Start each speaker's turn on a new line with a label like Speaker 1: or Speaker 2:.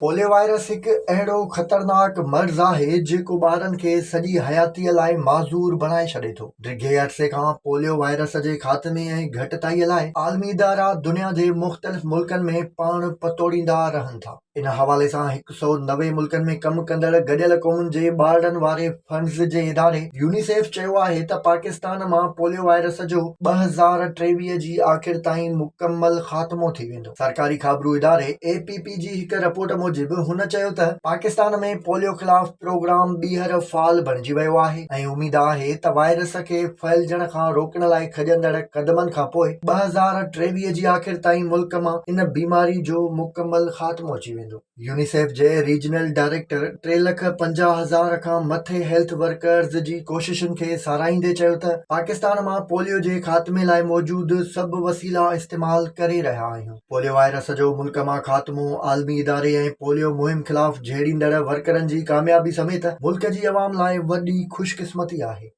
Speaker 1: Polio virus هڪ اهڙو خطرناڪ مرض آهي جيڪو ٻارن کي سڄي حياتيء لاء معذور بڻائي ڇڏي ٿو. ڊگهي عرصي کان پوليو وائرس جي خاتمي ۽ گهٽتائي لاء عالمي ادارا دنيا جي مختلف ملڪن ۾ پاڻ پتوڙيندا رهن ٿا. ان حوالي سان 190 ملڪن ۾ ڪم ڪندڙ گڏيل قومن جي ٻارڙن واري فنڊز جي اداري يونيسيف چيو آهي ته پاڪستان مان پوليو وائرس جو 2023 جي آخر تائين مڪمل خاتمو ٿي ويندو. سرڪاري خابرو اداري اي پي پي جي هڪ رپورٽ موجب هن چيو ته پاڪستان ۾ پوليو خلاف پروگرام ٻيهر فعال بڻجي ويو آهي ۽ اميد آهي ته وائرس کي ڦهلجڻ کان روڪڻ لاء کڄندڙ قدمن کانپوء 2023 جي آخر تائين ملڪ مان ان بيماري جو مڪمل خاتمو اچي ويندو. يونيسيف جي ريجنل ڊائريڪٽر 3,50,000 کان مٿي هيلٿ ورڪرز جي ڪوششن کي ساراهيندي چيو ته پاڪستان مان پوليو جي خاتمي لاء موجود سڀ وسيلا استعمال ڪري رهيا آهيون، پوليو وائرس جو ملڪ مان خاتمو عالمي اداري ۽ پوليو مهم خلاف جهيڙيندڙ ورڪرن جي ڪاميابي سميت ملڪ جي عوام لاء وڏي خوش قسمتي آهي.